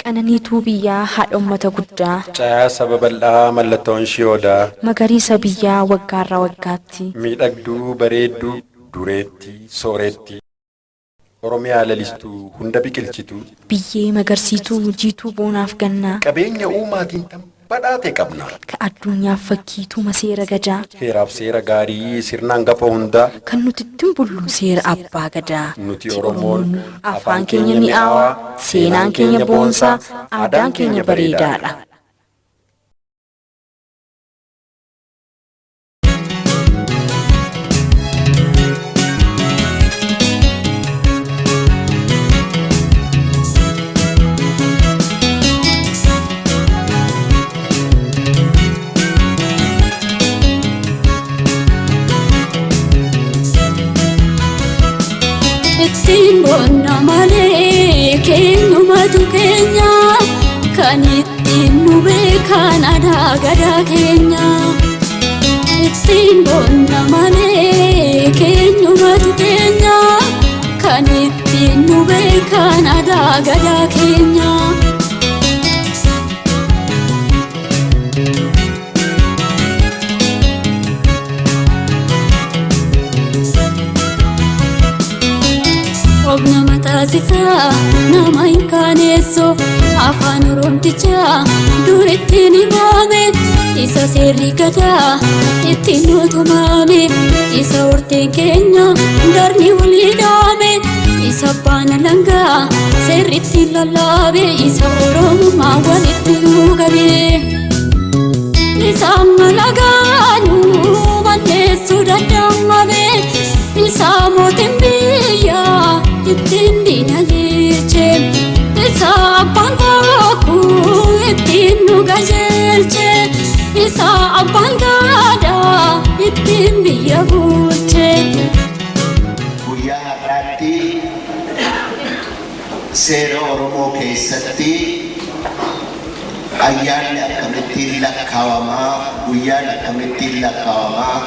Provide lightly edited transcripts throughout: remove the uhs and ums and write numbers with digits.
Qananiituu biyyaa haadha uummata guddaa. Caayaa saba bal'aa mallattoon ishee odaa. Magariisa biyyaa waggaarraa waggaatti. Miidhagduu bareedduu dureettii soorettii. Oromiyaa lalistuu hunda biqilchituu. Biyyee magarsiituu jiituu boonaaf gannaa. Qabeenya uumaatiin tan badhaate qabna. Ka addunyaaf fakkiituu maseera gadaa. Heeraaf seera gaarii sirna hangafa hundaa. Kan nuti ittiin bullu seera abbaa gadaa. Nuti Oromoon afaan keenya mi'aawaa, seenaan keenya boonsaa, aadaan keenya bareedaadha. Ittiin boonna malee keenyumatu keenya kan ittiin nu beekan aadaa gadaa keenya. Ittiin boonna malee keenyumatu keenya kan ittiin nu beekan aadaa gadaa keenya. Of nama taasisaa nama hin kaaneessu afaan oromtichaa dur ittiin himame isa seerri gadaa ittiin nu tumame isa horteen keenya darni walii dhaame isa abbaan alangaa seerri ittiin lallaabe isa oromummaa walitti nu qabe. Isa malagaanuu balleessuu danda'ame isa mootiin biyyaa ittiin diina jeche isa abbaan bokkuu ittiin nu qajeelche isa abbaan gadaa ittiin biyya bulche. Guyyaa har'aatti seera Oromoo keessatti ayyaanni akkamittiin lakkaawamaa, guyyaan akkamittiin lakkaawamaa,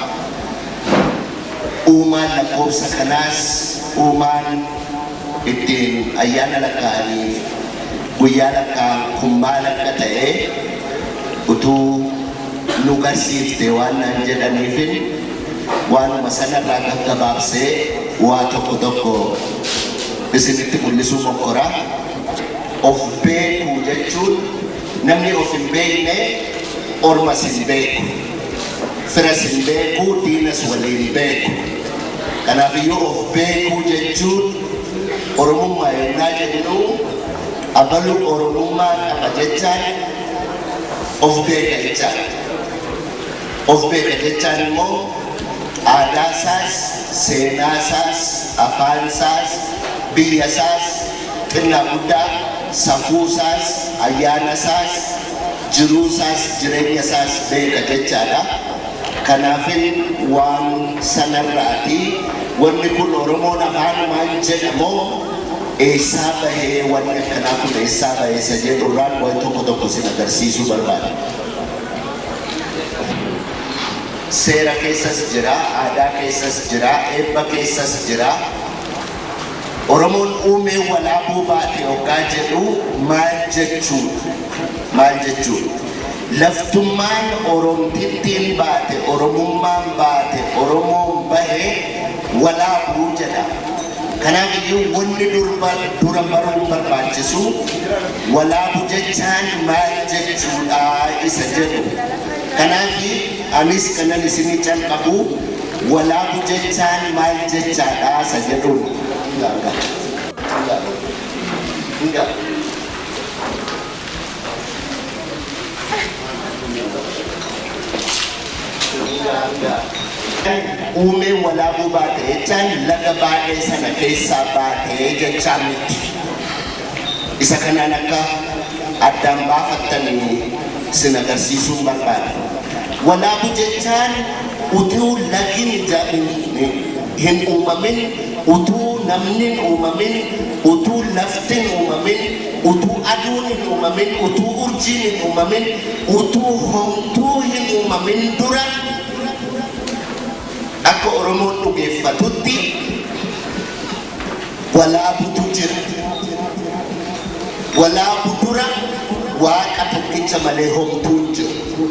uumaan lakkoofsa kanaas uumaan ittiin ayyaana lakkaa'aniif guyyaa lakkaa'an kun maal akka ta'e utuu nu garsiifte waan naan jedhaniifin waanuma sanarraa gaggabaabsee waa tokko tokko isinitti mul'isuu mokkora. Of beekuu jechuun namni of hin beekne ormas hin beeku, firas hin beeku, diinas waliin beeku. Kanaafiyyuu of beekuu jechuun Oromummaa yennaa jennu abaluu Oromummaa qaba jechaan of beeka jechaan. Of beeka jechaan immoo aadaasaas, seenaasaas, afaansaas, biyyasaas, xinnaa guddaa, safuusaas, ayyaanasaas, jiruusaas, jireenyasaas beeka jechaadha. Kanaafin waan sanarraati wanni kun Oromoon afaanumaan jedhamoo eessaa bahee wanni akkanaa kun eessaa bahee isa jedhurraan waan tokko tokko sin agarsiisuu barbaada. Seera keessas jira, aadaa keessas jira, eebba keessas jira. Oromoon uumee walaabuu baate hoggaa jedhu maal jechuudha? Maal jechuudha? Laftummaan Oromtittiin baate, Oromummaan baate, Oromoon bahe walaabuu jedha. Kanaaf iyyuu wanni dura baruun barbaachisu walaabu jechaan maal jechuudha isa jedhu. Kanaaf anis kanan isinii calqabu walaabu jechaan maal jechaadha isa jedhuun. Uumeen walaabuu baate jechaan laga baay'ee sana keessaa baate jechaa miti. Isa kanaan akka addaan baafattanii sin agarsiisuun barbaada. Walaabu jechaan utuu lagin hin uumamin, utuu namni hin uumamin, utuu lafti hin uumamin, utuu aduun hin uumamin, utuu urjiin hin uumamin, utuu homtuu hin uumamin dura akka Oromoon dhugeeffatutti walaabutu jira. Walaabu dura Waaqa tokkicha malee homtuu hin jiru.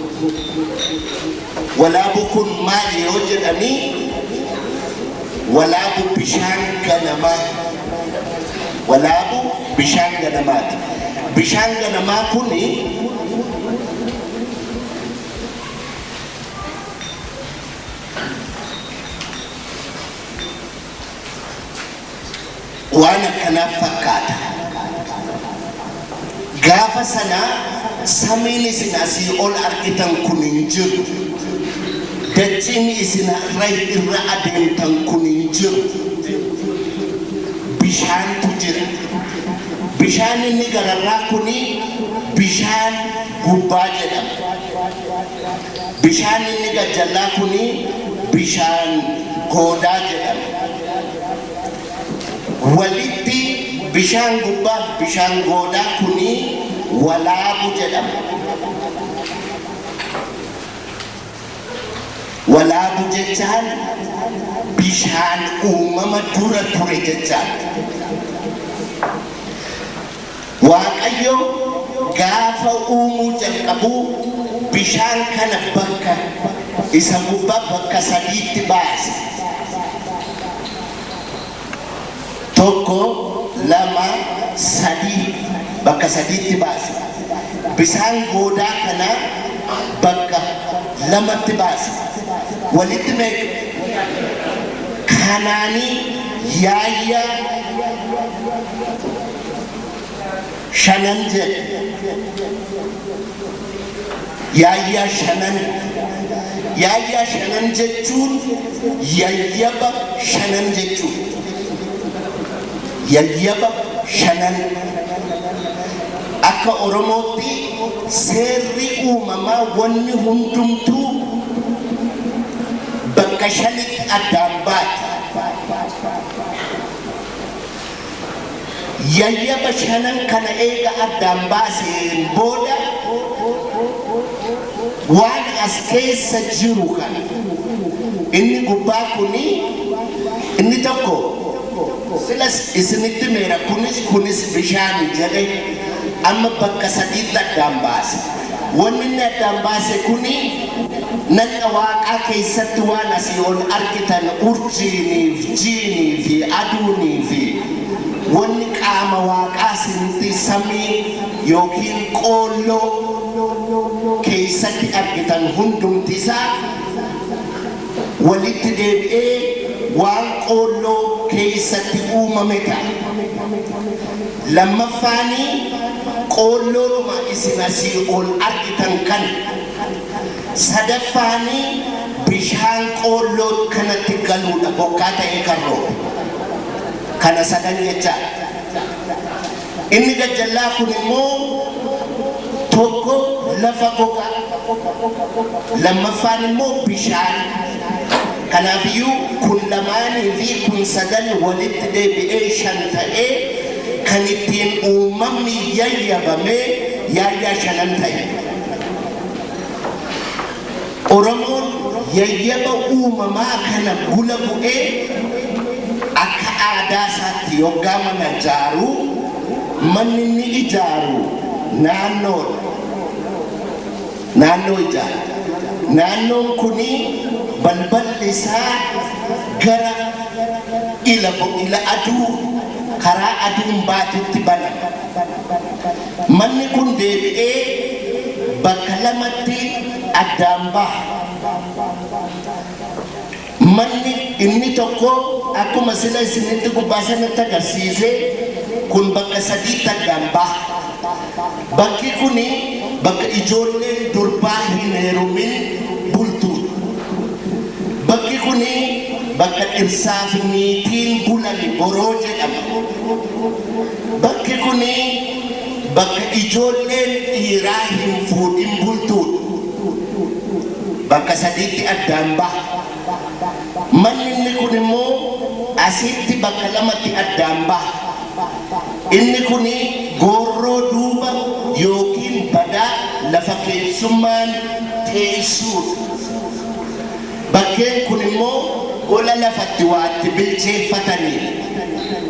Walaabu kun maali yoo jedhanii, Walaabu bishaan ganamaa. Walaabu bishaan ganamaati. Bishaan ganamaa kuni waan akkanaaf fakkaata. Gaafa sana samiin isin asii ol argitan kun hin jiru. Dachiin isin irra adeemtan kun hin jiru. Bishaantu jira. Bishaan inni gararraa kuni bishaan gubbaa jedhama. Bishaan inni gajjallaa kuni bishaan goodaa jedhama. Walitti bishaan gubbaaf bishaan goodaa kuni Walaabu jedhama. Walaabu jechaan bishaan uumama dura ture jechaadha. Waaqayyo gaafa uumuu jalqabu bishaan kana bakka isa gubbaa bakka sadiitti baase. Tokko, lama, sadii, bakka sadiitti baase. Bisaan goodaa kana bakka lamatti baase. Walitti meeqa? Kanaanii yaayyaa shanan jedhe. Yaayyaa shanan. Yaayyaa shanan jechuun yayyaba shanan jechuudha. Yayyaba shanan. Akka Oromootti seerri uumamaa wanni hundumtuu bakka shanitti addaan baati. Yayyaba shanan kana eega addaan baaseen booda waan as keessa jiru kana inni gubbaa kuni inni tokko silas isinitti himeera kunis kunis bishaani jedhe amma bakka sadiitti addaan baase. Wanni inni addaan baase kuni naqa Waaqaa keessatti waan asii ol argitan urjiiniif, jiinii fi aduunii fi wanni qaama Waaqaa isinitti samii yookiin qoolloo keessatti argitan hundumti isaa walitti deebi'ee waan qoolloo keessatti uumame ta'a. Lammaffaani qoolloodhuma isin asii ol argitan kana. Sadaffaani bishaan qoolloo kanatti galuudha, bokkaa ta'ee kan roobe. Kana sadan jechaadha. Inni gajjallaa kun immoo tokko lafa gogaa, lammaffaan immoo bishaan. Kanaafiyyuu kun lamaanii fi kun sadan walitti deebi'ee shan ta'ee kan ittiin uumamni yayyabamee yaayyaa shanan ta'e. Oromoon yayyaba uumamaa kana gula bu'ee akka aadaa isaatti yoggaa mana ijaaru, manni inni ijaaru naannoodha. Naannoo ijaara. Naannoon kuni balballi isaa gara ila ila aduu karaa aduun baatutti banama. Manni kun deebi'ee bakka lamatti addaan baha. Manni inni tokko akkuma sila isinitti gubbaa sanatti agarsiise kun bakka sadiitti addaan baha. Bakki kuni bakka ijoolleen durbaa hin heerumin bultuudha. Bakki kuni bakka dhirsaaf niitiin bulani boroo jedhama. Bakki kuni bakka ijoolleen dhiiraa hin fuudhin bultuudha. Bakka sadiitti addaan baha. Manni inni kun immoo asitti bakka lamatti addaan baha. Inni kun goorroo duuba yookiin badaa lafa keessummaan teessuudha. Bakkeen kun immoo gola lafa itti waa itti bilcheeffataniidha.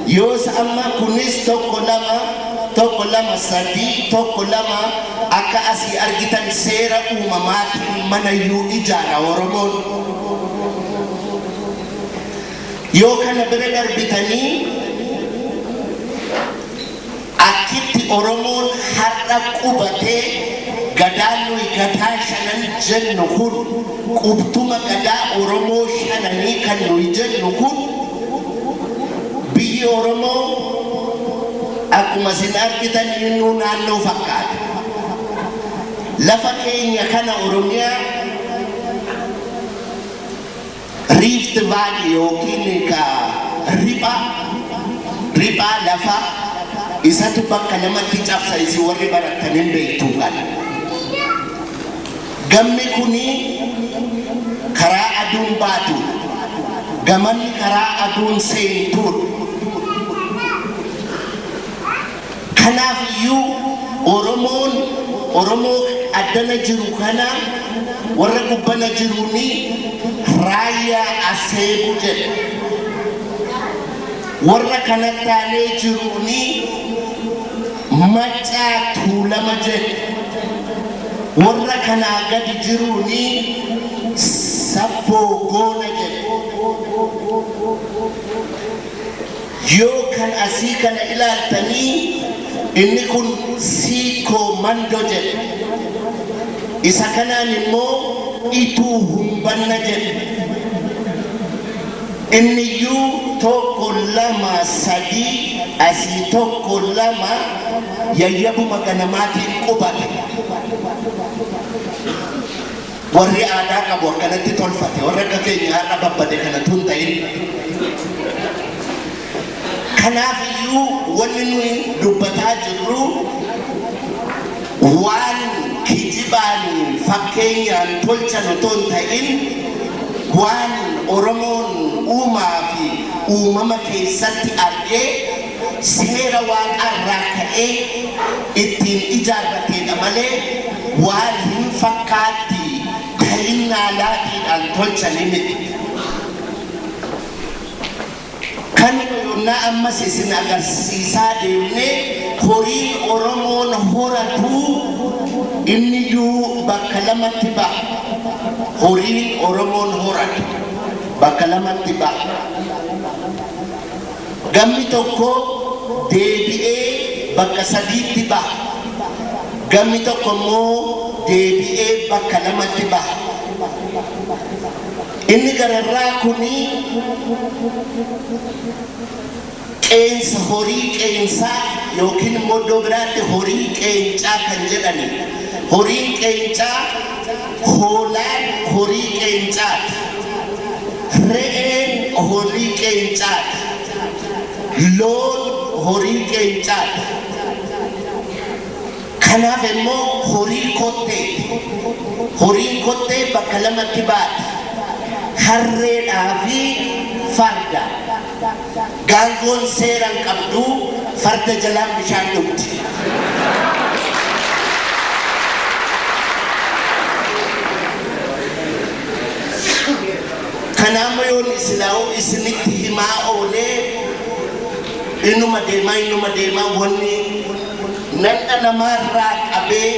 Yoos amma kunis tokko lama, Tokko, lama, sadii, tokko, lama. Akka asii argitan seera uumamaatiin manayyuu ijaara Oromoon. Yoo kana bira darbitanii akkitti Oromoon har'a qubatee, gadaan nuyi gadaa shanan jennu kun, qubtuma gadaa Oromoo shananii kan nuyi jennu kun, biyyi Oromoo akkuma isin argitan innuu naannoo fakkaata. Lafa keenya kana Oromiyaa Rift Valley yookiin ka riphaa lafa isatu bakka lamatti cabsa. Isin warri barattan hin beektu kana. Gamni kuni karaa aduun baatu, gamanni karaa aduun seentuudha. Kanaaf iyyuu Oromoon Oromoo addana jiru kana warra gubbana jiruuni Raayyaa Aseebu jedha. Warra kanatti aanee jiruuni Maccaa Tuulama jedha. Warra kanaa gadi jiruuni Sabboo Goona jedha. Yoo kan asii kana ilaaltanii, inni kun Siikoo Mando jedha. Isa kanaan immoo Ituu Humbanna jedha. Inni iyyuu tokko, lama, sadii, asii tokko, lama, yayyabuma ganamaatiin qubate. Warri aadaa qabu akkanatti tolfate, warra akka keenya har'a babbade kanatu hin ta'in. Kanaaf iyyuu wanni nuyi dubbataa jirru waan kijibaan fakkeenyaan tolchan otoo hin ta'in, waan Oromoon uumaa fi uumama keessatti argee seera waaqaarraa ka'ee ittiin ijaarrateedha malee waan hin fakkaatti ta'innaa laatiidhaan tolchanii miti. Kanuma yonnaa ammas isin agarsiisaa deemnee, horiin Oromoon horatu inniyyuu bakka lamatti ba'a. Horiin Oromoon horatu bakka lamatti ba'a. Gamni tokko deebi'ee bakka sadiitti ba'a. Gamni tokko immoo deebi'ee bakka lamatti ba'a. Inni gararraa kuni qeensa, horii qeensaa yookiin immoo iddoo biraatti horii qeencaa kan jedhani. Horiin qeencaa, hoolaan horii qeencaati. Re'een horii qeencaati. Loon horii qeencaati. Kanaaf immoo horii kottee. Horiin kottee bakka lamatti baati. Harreedhaa fi farda. Gaangoon seeraan qabdu farda jalaan bishaan dhugdi. Kanaaf yoon isilaa'uu isinitti himaa oolee, inuma deemaa, inuma deemaa, wanni nanna namaarraa qabee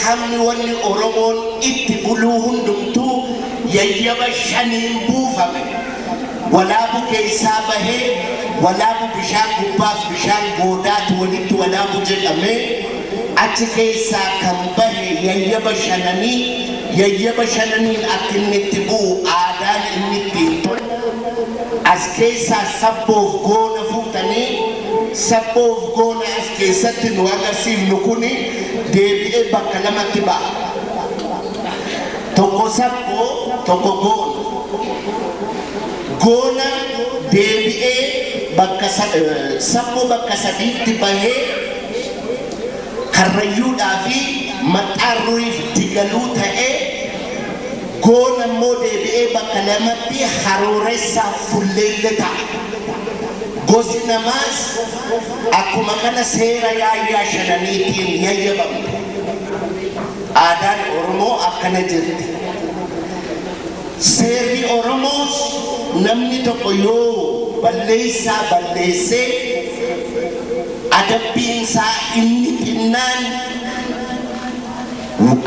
hammi wanni Oromoon itti buluu hundumtuu yayyaba shaniin buufame. Walaabu keessaa bahee, walaabu bishaan gubbaaf bishaan goodaatu walitti walaabu jedhamee, achi keessaa kan bahe yayyaba shananii, yayyaba shananiin akka inni itti bu'u, aadaan inni ittiin tolu as keessaa sabboof goona fuutanii, sabboof goona as keessatti nu agarsiifnu kuni deebi'ee bakka lamatti ba'a. Tokko sabboo, tokko goona. Goona deebi'ee bakka sabboo bakka sadiitti bahee, Karrayyuudhaa fi Maxxaarruuf Digaluu ta'ee, goona immoo deebi'ee bakka lamatti Harooressaa Fulleelle ta'a. Gosi namaas akkuma kana seera yaayyaa shananiitiin yayyabamte. Aadaan Oromoo akkana jirti. Seerri Oromoos namni tokko yoo balleessaa balleessee Adabbiin isaa inni xinnaan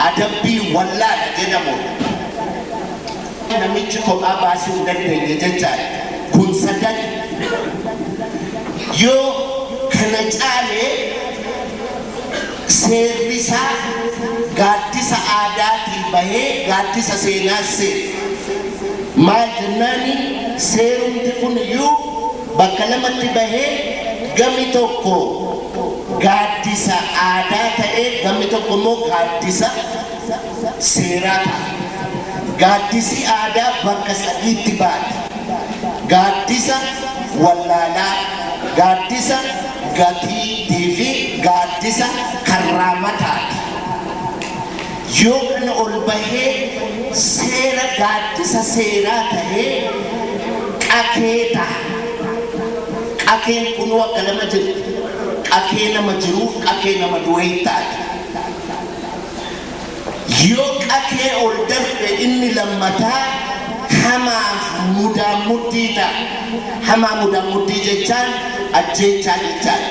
adabbii wallaala jedhamudha. Namichi kophaa baasuu hin dandeenye jechaadha. Kun sadan. Yoo kana caalee seerri isaa gaaddisa aadaatii bahee gaaddisa seenaa seera. Maal jennaani, seerumti kun iyyuu bakka lamatti bahee, gami tokko gaaddisa aadaa ta'ee, gami tokko immoo gaaddisa seeraa ta'a. Gaaddisi aadaa bakka sadiitti baate. Gaaddisa wallaalaa, gaaddisa gatiitii fi gaaddisa karraamataati. Yoo kana ol bahee seera gaaddisa seeraa tahee qakee ta'a. Qakeen kunuu akka lama jiru. Qakee nama jiruuf qakee nama du'ee taate. Yoo qakee ol darbe, inni lammataa hamaaf mudaan muddii ta'a. Hamaa mudaan muddii jechaan ajjeechaa jechaan.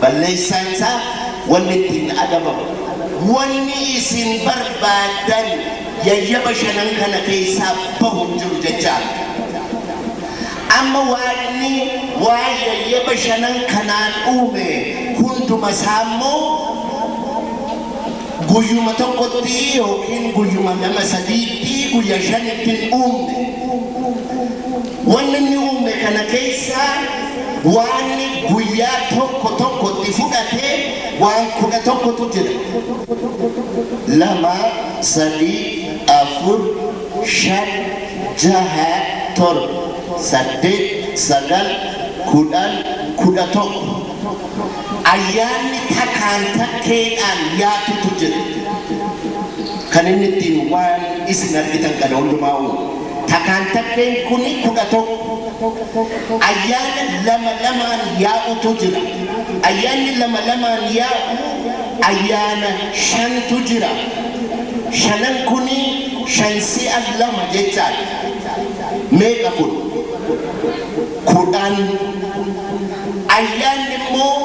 Balleessaan isaa wanni ittiin adabamu. Wanni isin barbaadan yayyaba shanan kana keessaa bahu hin jiru jechaan. Amma Waaqni waan yayyaba shanan kanaan uume hunduma isaa immoo guyyuma tokkotti yookiin guyyuma lama sadiitti, guyya shanitti hin uumne. Wanni inni uume kana keessaa waan guyyaa tokko tokkotti fudhatee waan 11tu jira. Lama, sadii, afur, shan, jaha, torba, saddeet, sagal, 10, 11. Ayyaanni takkaan takkeedhaan yaatutu jira. Kan inni ittiin waan isin argitan kana hundumaa uumu. Takkaan takkeen kuni 11. Ayyaana lama lamaan yaa'utu jira. Ayyaanni lama lamaan yaa'u ayyaana shantu jira. Shanan kuni shan si'a lama jechaadha. Meeqa kun? 10. Ayyaanni immoo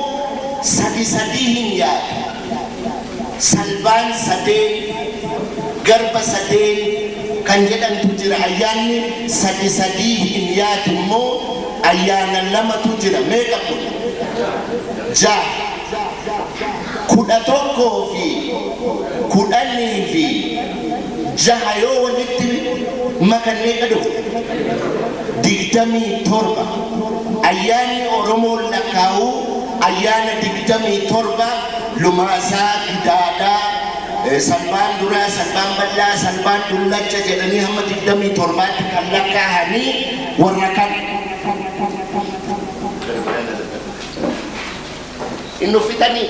sadi sadii hin yaadu. Salbaan sadeen, garba sadeen kan jedhamtu jira. Ayyaanni sadi sadii hin yaadu immoo ayyaana lamatu jira. Meeqa kun? Ja'a. 11 fi 10 fi jaha yoo walitti makan meeqa dhufu? 27. Ayyaanni Oromoon lakkaa'u ayyaana 27, Lumaasaa, Gidaadaa, Salbaan duraa, Salbaan bal'aa, Salbaan dullacha jedhanii hamma 27tti kan lakkaa'anii warra kan. Hin nuffitanii?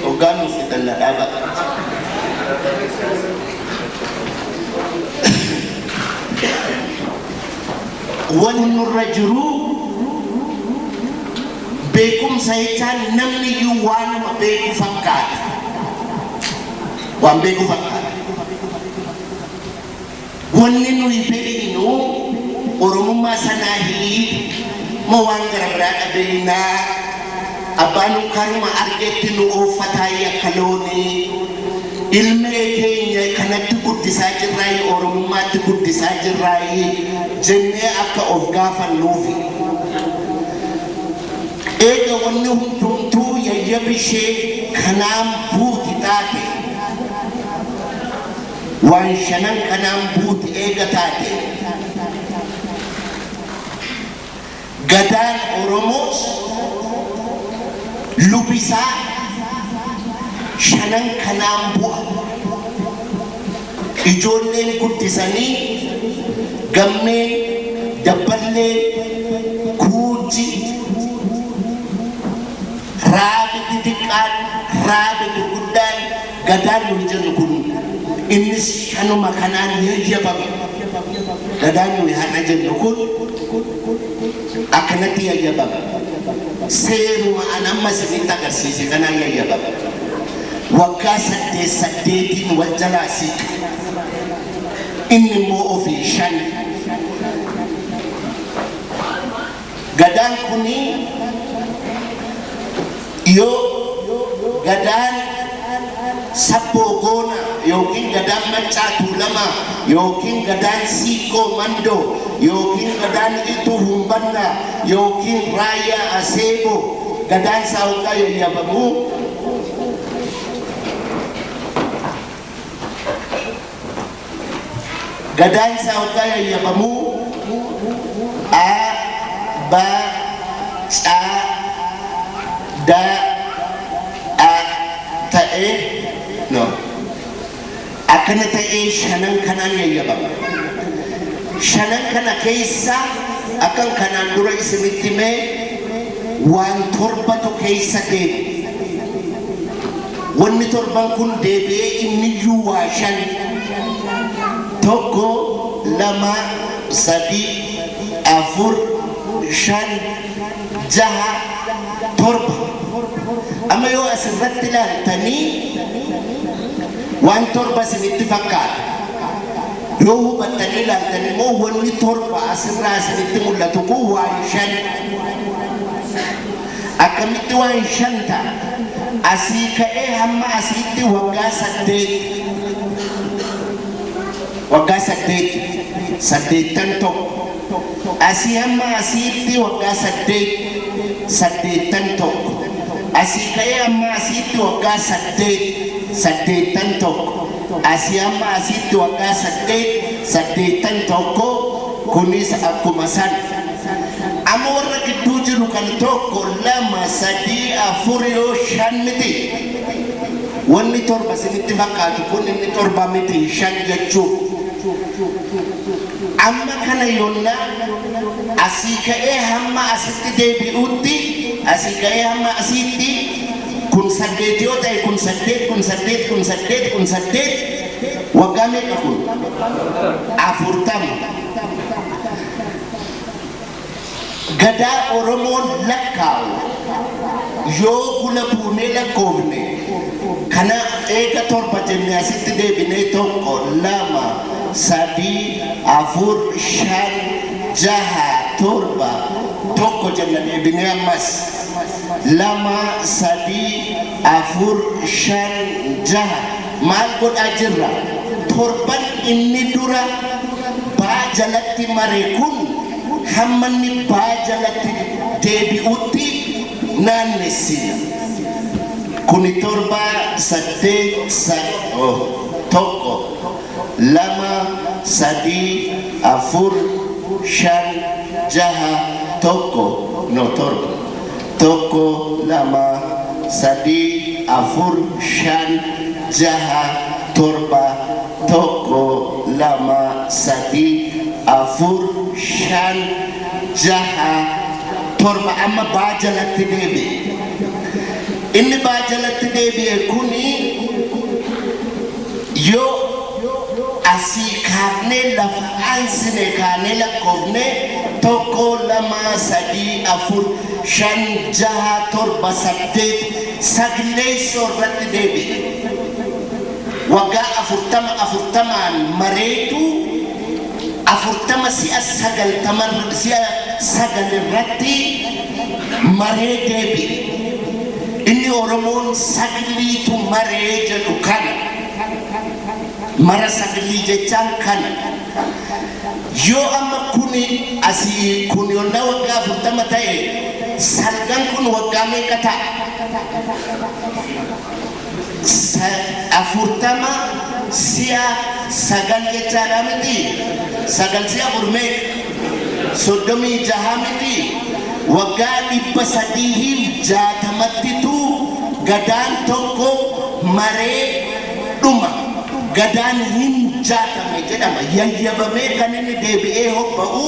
Hoggaan nuffitan na dhaaba. Wanni nurra jiru beekumsa jechaan namni iyyuu waanuma beeku fakkaata. Waan beeku fakkaata. Wanni nuyi beeknu Oromummaa sanaa hii moo waan gara biraa dhabeeynaa? Abbaan karuma argetti nu ooffataayi akka loonii. Ilmee keenya kanatti guddisaa jirraayi, Oromummaatti guddisaa jirraayi jennee akka of gaafannuufi. Eega wanni hundumtuu yayyabi ishee kanaan buuti taate, waan shanan kanaan buuti eega taate, Gadaan Oromoos lubisaa shanan kanaan bu'a. Ijoolleen guddisanii Gammeen, Dabballeen, Kuujji, Raabi xixiqqaan, Raabi gurguddaan, Gadaan nuyi jennu kun innis shanuma kanaan yayyabama. Gadaan nuyi har'a jennu kun akkanatti yayyabama. Seeruma an amma isinitti agarsiise kanaan yayyabama. Waggaa saddeet saddeetiin wal jalaa siiqa. Inni immoo ofii shan. Gadaan kuni yoo gadaan Sabboo Goona yookiin gadaan Maccaa Tuulamaa yookiin gadaan Siikkoo Mandoo yookiin gadaan Ituu Humbannaa yookiin Raayyaa Aseeboo gadaan isaa hoggaa yayyabamu, gadaan isaa hoggaa yayyabamu A B C D A ta'ee, no, akkana ta'ee shanan kanaan yayyabama. Shanan kana keessa akkan kanaan dura isinitti himee waan torbatu keessa deema. Wanni torban kun deebi'ee inniyyuu waa shan. 1, 2, 3, 4, 5, 6, 7. Amma yoo asirratti ilaaltanii waan torba isinitti fakkaata. Yoo hubattanii ilaaltan immoo wanni torba asirraa isinitti mul'atu kun waan shan. Akkamitti waan shan ta'a? Asii ka'ee hamma asiitti waggaa 8. Waggaa 8. Saddeettan tokko. Asii hamma asiitti waggaa 8. Saddeettan tokko. Asii ka'ee hamma asiitti waggaa 8. Saddeettan tokko. Asii hamma asiitti waggaa 8. Saddeettan tokko. Kunis akkuma san. Amma warra gidduu jiru kan 1, 2, 3, 4 yoo shan miti. Wanni torba isinitti fakkaatu kun inni torba miti, shan jechuuf. Amma kana yonnaa asii ka'ee hamma asitti deebi'utti, asii ka'ee hamma asiitti kun 8 yoo ta'e, kun 8, kun 8, kun 8, kun 8, waggaa meeqa kun? 40. Gadaa Oromoon lakkaa'u yoo gula buunee lakkoofne, kana eega torba jenne asitti deebinee 1, 2, 3, 4, 5, 6, 7, 1 jenna. Deebinee ammas 2, 3, 4, 5, 6. Maal godhaa jirra? Torban inni dura baa jalatti mare kun hamma inni baa jalatti deebi'utti naannessina. Kuni 7, 8, 1, 2, 3, 4, 5, 6, 1, no, 7, 1, 2, 3, 4, 5, 6, 7, 1, 2, 3, 4, 5, 6, 7. Amma baa jalatti deebi'e. Inni baa jalatti deebi'e kuni yoo asii kaafnee lafa aansine kaanee lakkoofne, 1, 2, 3, 4, 5, 6, 7, 8, sagleessoo irratti deebi'e. Waggaa 40 40n mareetu 40 si'a 90, si'a sagal irratti maree deebi'e. Inni Oromoon sagliitu maree jedhu kana. Mara saglii jechaan kana. Yoo amma kuni asii kun yonnaa waggaa 40 ta'e, salgan kun waggaa meeqa ta'a? 40 si'a sagal jechaadha miti? Sagal si'a afur meeqa? 36 miti? Waggaa 360ttitu gadaan tokko maree dhuma. Gadaan hin jaatame jedhama. Yayyabamee kan inni deebi'ee hobba'u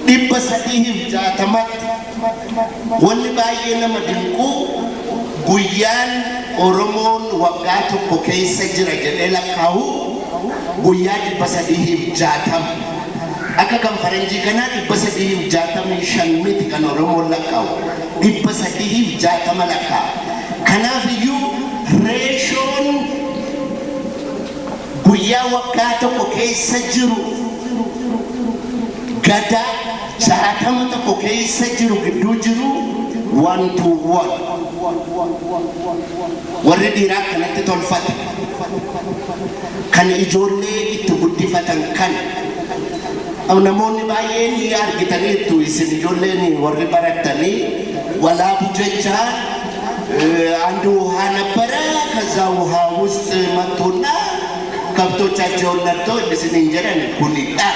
360tti. Wanni baay'ee nama dinqu, guyyaan Oromoon waggaa tokko keessa jira jedhee lakkaa'u guyyaa 360. Akka kan faranjii kanaa 365 miti kan Oromoon lakkaa'u. 360 lakkaa'a. Kanaaf iyyuu ratioon guyyaa waggaa tokko keessa jiru gadaa 61 keessa jiru gidduu jiru one to one. Warri dhiiraa akkanatti tolfate. Kan ijoollee itti guddifatan kan. Namoonni baay'een ni argitaniittu isin ijoolleen warri barattanii Walaabu jechaan አንድ ውሃ ነበረ። ከዛ ውሃ ውስጥ መጡና ከብቶቻቸውን ነድተው isiniin jedhan kunidha.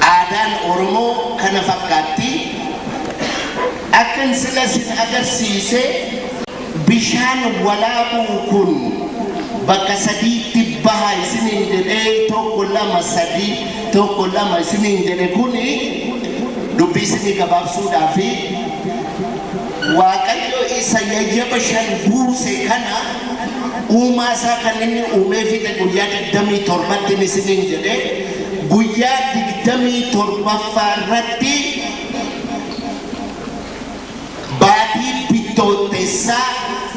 Aadaan Oromoo kana fakkaatti. Akkan sila sin agarsiise bishaan Walaabuu kun bakka sadiitti baha isiniin jedhee, tokko, lama, sadii, tokko, lama isiniin jedhe. Kuni dubbii isinii gabaabsuudhaa fi Waaqayyo isa yayyaba shan buuse kana uumaa isaa kan inni uumee fixe guyyaa 27tti isiniin jedhe. Guyyaa 27ffaa irratti, baatii Bittootessaa,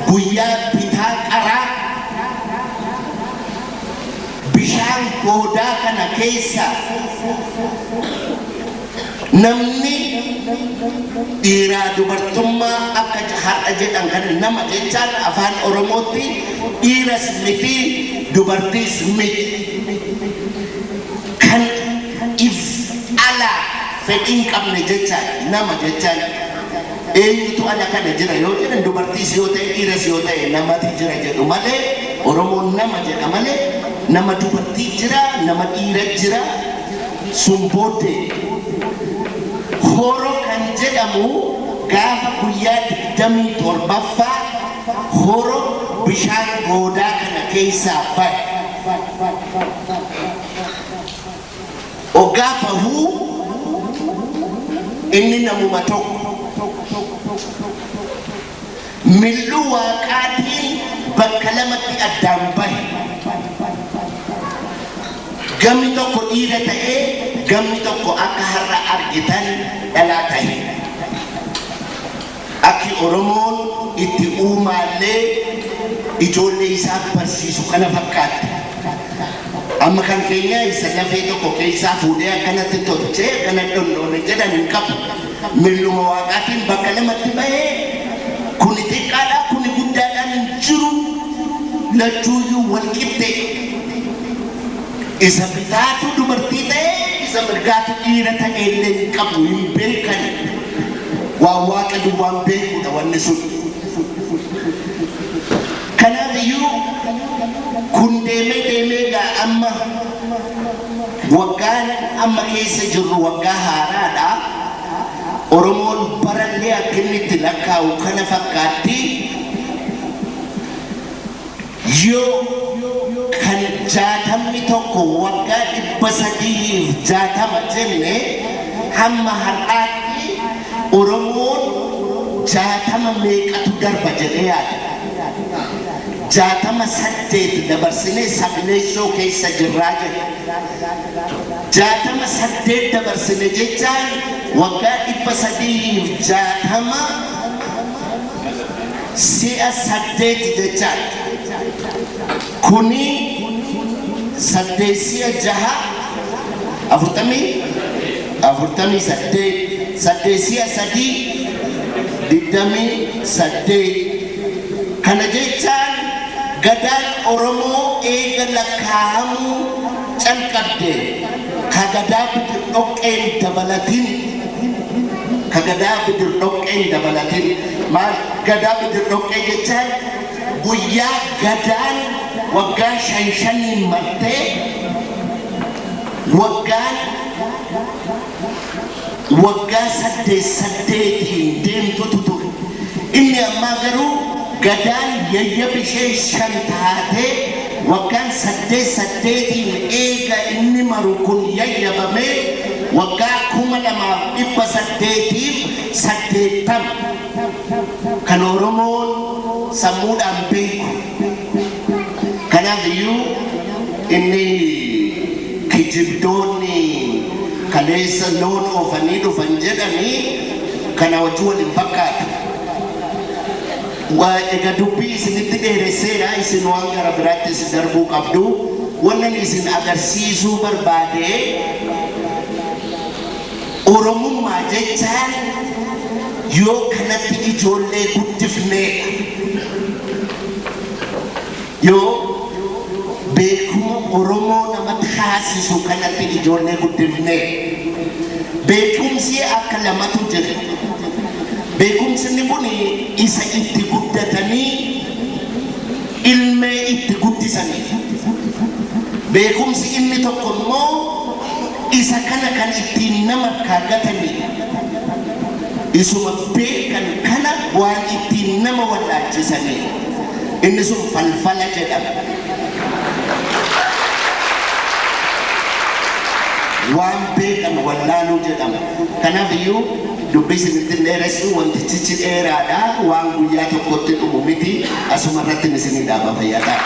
guyyaa bitaa qaraa, bishaan goodaa kana keessa namni dhiiraa dubartummaa akka har'a jedhan kana, nama jechaan afaan Oromootti dhiiras miti, dubartiis miti, kan if alaa fedhii hin qabne jechaan nama jechaan. Eenyutu ala kana jira yoo jedhan, dubartiis yoo ta'e dhiiras yoo ta'e namatu jira jedhu malee, Oromoon nama jedha malee nama dubartii jira, nama dhiira jira sun booddee. Horo kan jedhamu gaafa guyyaa 27ffaa horo bishaan goodaa kana keessaa bahe. Oggaa bahuu inni namuma tokko. Milluu Waaqaatiin bakka lamatti addaan bahe. Gamni tokko dhiira ta'ee, gamni tokko akka har'a argitan dhalaa ta'e. Akki Oromoon itti uumaallee ijoollee isaa barsiisu kana fakkaatti. Amma kan keenya isa lafee tokko keessaa fuudhee akkanatti tolchee akkana dhonnoone jedhan hin qabu. Milluma Waaqaatiin bakka lamatti bahee, kuni xiqqaadha, kuni guddaadhaan hin jiru, lachuuyyuu wal qixxe. Isa bitaatu dubartii ta'e, isa mirgaatu dhiira ta'e illee hin qabu, hin beekan. Waan Waaqa duwwaan beekudha wanni sun. Kanaaf iyyuu kun deemee deemee gaa amma waggaan amma keessa jirru waggaa haaraadha. Oromoon barallee akka inni itti lakkaa'u kana fakkaatti. Yoo kan 61 waggaa 360 jenne, hamma har'aatti Oromoon jaatama meeqatu darba jedhee yaada. 68 dabarsinee sagleessoo keessa jirraa jedhe. 68 dabarsine jechaan waggaa 360 si'a saddeet jechaan. Kuni saddeet si'a jaha 48, saddeet si'a sadii 28. Kana jechaan gadaan Oromoo eega lakkaa'amuu calqabde, ka gadaa Bidir Dhoqqeen dabalatin, ka gadaa Bidir Dhoqqeen dabalatin. Maal gadaa Bidir Dhoqqee jechaan? Guyyaa gadaan waggaa shan shaniin martee waggaan waggaa saddeet saddeetiin deemtutu ture. Inni ammaa garuu gadaan yayyab ishee shan taatee waggaan saddeet saddeetiin eega inni maru kun yayyabamee waggaa 2880 kan Oromoon sammuudhaan beeku. Kanaaf iyyuu inni kijibdoonni kaleessa loon oofanii dhufan jedhanii kana wajji wal hin fakkaatu. Egaa dubbii isinitti dheeresseera, isin waan gara biraatti isin darbuu qabdu. Wannan isin agarsiisuu barbaade, Oromummaa jechaan yoo kanatti ijoollee guddifneedha. Yoo beekuma Oromoo nama taasisu kanatti ijoollee guddifnee. Beekumsi akka lamatu jira. Beekumsi inni kun isa itti guddatanii ilmee itti guddisanii. Beekumsi inni tokko immoo isa kana kan ittiin nama kaaggatanii, isuma beekan kana waan ittiin nama wallaalchisanii. Inni sun falfala jedhama. Waan beekan wallaaluu jedhama. Kanaaf iyyuu dubbii isinitti hin dheeressu, wantichichi dheeraadha. Waan guyyaa tokkotti dhumu miti. Asuma irratti isinii dhaaba, fayyaa ta'a.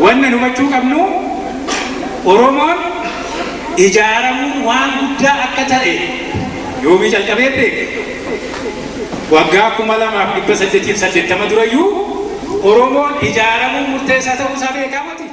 Wanna hubachuu qabnu, Oromoon ijaaramuun waan guddaa akka ta'e yoomii calqabee beeke. Waggaa 2880 durayyuu Oromoon ijaaramuun murteessaa ta'uu isaa beekaa miti.